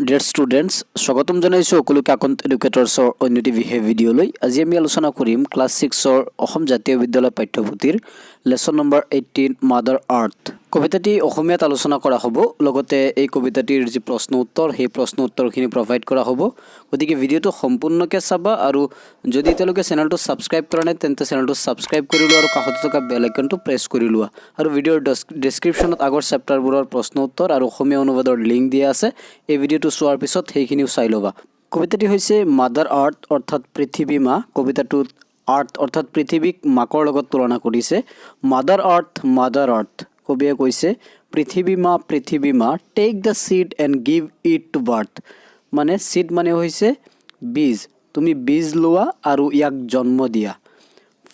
Dear students, স্বাগতম জনাইছোঁ সকলোকে আকন্ত এডুকেটৰ্ছৰ অন্য এটি বিশেষ ভিডিঅ'লৈ। আজি আমি আলোচনা কৰিম ক্লাছ ছিক্সৰ অসম জাতীয় বিদ্যালয় পাঠ্যপুথিৰ lesson number 18, Mother Earth। কবিতাটি অসমীয়াত আলোচনা কৰা হ'ব, লগতে এই কবিতাটিৰ যি প্ৰশ্ন উত্তৰ, সেই প্ৰশ্ন উত্তৰখিনি প্ৰভাইড কৰা হ'ব। গতিকে ভিডিঅ'টো সম্পূৰ্ণকৈ চাবা আৰু যদি এতিয়ালৈকে চেনেলটো ছাবস্ক্ৰাইব কৰা নাই, তেন্তে চেনেলটো ছাবস্ক্ৰাইব কৰি লোৱা আৰু কাষতে থকা বেল আইকনটো প্ৰেছ কৰি লোৱা। আৰু ভিডিঅ'ৰ ডেছক্ৰিপশ্যনত আগৰ চেপ্টাৰবোৰৰ প্ৰশ্ন উত্তৰ আৰু অসমীয়া অনুবাদৰ লিংক দিয়া আছে। এই ভিডিঅ'টো চোৱাৰ পিছত সেইখিনিও চাই ল'বা। কবিতাটি হৈছে মাদাৰ আৰ্থ, অৰ্থাৎ পৃথিৱী মা। কবিতাটোত আৰ্থ অৰ্থাৎ পৃথিৱীক মাকৰ লগত তুলনা কৰিছে। "Mother Earth, Mother Earth", কবিয়ে কৈছে, পৃথিৱী মা, পৃথিৱী মা, "take the seed and give it to birth"। মানে চিড মানে হৈছে বীজ। তুমি বীজ লোৱা আৰু ইয়াক জন্ম দিয়া।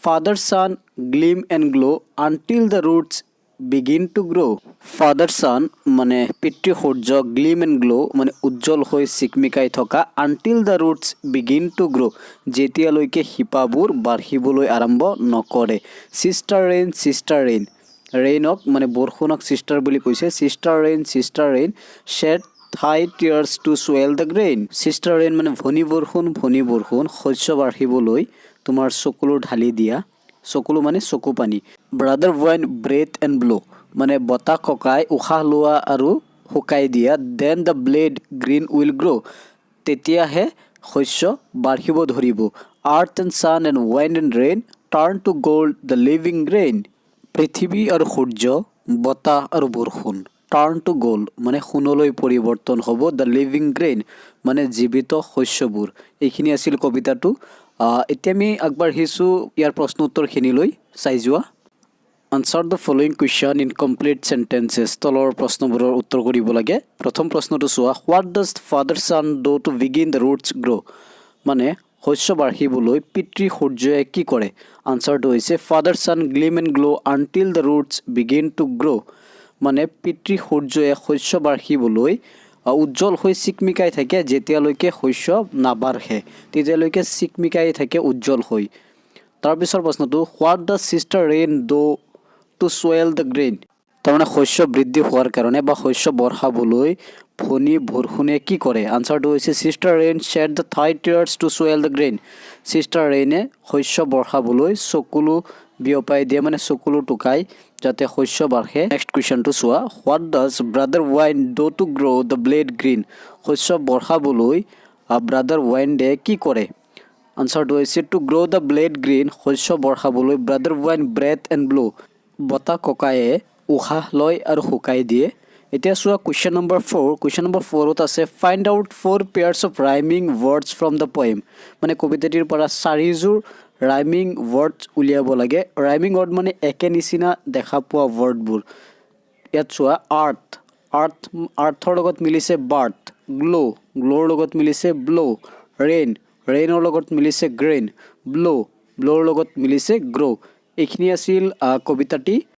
"Father Sun, gleam and glow until the roots begin to grow." Father San মানে পিতৃ সূৰ্য, গ্লিম এণ্ড গ্ল' মানে উজ্জ্বল হৈ চিকমিকাই থকা, "until the roots begin to grow", যেতিয়ালৈকে শিপাবোৰ বাঢ়িবলৈ আৰম্ভ নকৰে। "Sister rain, sister rain", ৰেইনক মানে বৰষুণক চিষ্টাৰ বুলি কৈছে। "Sister rain, sister rain, shed thy tears to swell the grain." Sister rain মানে ভনী বৰষুণ, ভনী বৰষুণ, শস্য বাঢ়িবলৈ তোমাৰ চকুলো ঢালি দিয়া। চকুলো মানে চকু পানী। "Brother wind, breathe and blow" মানে বতাহ ককাই উশাহ লোৱা আৰু শুকাই দিয়া। "Then the blade green will grow", তেতিয়াহে শস্য বাঢ়িব ধৰিব। "Earth and sun and wind and rain turn to gold the living grain." পৃথিৱী আৰু সূৰ্য, বতাহ আৰু বৰষুণ, টাৰ্ণ টু গ'ল্ড মানে সোণলৈ পৰিৱৰ্তন হ'ব, the living grain মানে জীৱিত শস্যবোৰ। এইখিনি আছিল কবিতাটো। এতিয়া আমি আগবাঢ়িছোঁ ইয়াৰ প্ৰশ্ন উত্তৰখিনিলৈ। চাই যোৱা। Answer the following question in complete sentences. তলৰ প্ৰশ্নবোৰৰ উত্তৰ কৰিব লাগে। প্ৰথম প্ৰশ্নটো চোৱা। What does Father Sun do to begin the roots grow? মানে শস্য বাঢ়িবলৈ পিতৃ সূৰ্যই কি কৰে? আনচাৰটো হৈছে, "Father Sun, gleam and glow until the roots begin to grow." মানে পিতৃ সূৰ্যই শস্য বাঢ়িবলৈ উজ্জ্বল হৈ চিকমিকাই থাকে। যেতিয়ালৈকে শস্য নাবাঢ়ে, তেতিয়ালৈকে চিকমিকাই থাকে উজ্জ্বল হৈ। তাৰপিছৰ প্ৰশ্নটো, What does Sister Rain do to swell the grain? তাৰমানে শস্য বৃদ্ধি হোৱাৰ কাৰণে বা শস্য বঢ়াবলৈ ভনী বৰষুণে কি কৰে? আনচাৰটো হৈছে, "Sister Rain, shed the thy tears to swell the grain." Sister ৰেইনে শস্য বঢ়াবলৈ চকুলো বিয়পাই দিয়ে, মানে চকুলো টোকাই, যাতে শস্য বাঢ়ে। নেক্সট কুৱেশ্যনটো চোৱা। What does Brother Wind do to grow the blade green? শস্য বঢ়াবলৈ ব্ৰাদাৰ ৱাইণ্ডে কি কৰে? আনচাৰটো হৈছে, "To grow the blade green", শস্য বঢ়াবলৈ, "brother wind breathe and blow", বতাহ ককায়ে উশাহ লয় আৰু শুকাই দিয়ে। এতিয়া চোৱা question number 4। Question number ফ'ৰত আছে, "Find out four pairs of rhyming words from the poem." মানে কবিতাটিৰ পৰা চাৰিযোৰ ৰাইমিং ৱৰ্ডছ উলিয়াব লাগে। ৰাইমিং ৱৰ্ড মানে একে নিচিনা দেখা পোৱা ৱৰ্ডবোৰ। ইয়াত চোৱা, আৰ্থ, আৰ্থ, আৰ্থৰ লগত মিলিছে বাৰ্থ, গ্ল', গ্ল'ৰ লগত মিলিছে ব্ল', ৰেইন, ৰেইনৰ লগত মিলিছে গ্ৰেইন, ব্ল', ব্ল'ৰ লগত মিলিছে গ্ৰ'। এইখিনি আছিল কবিতাটি।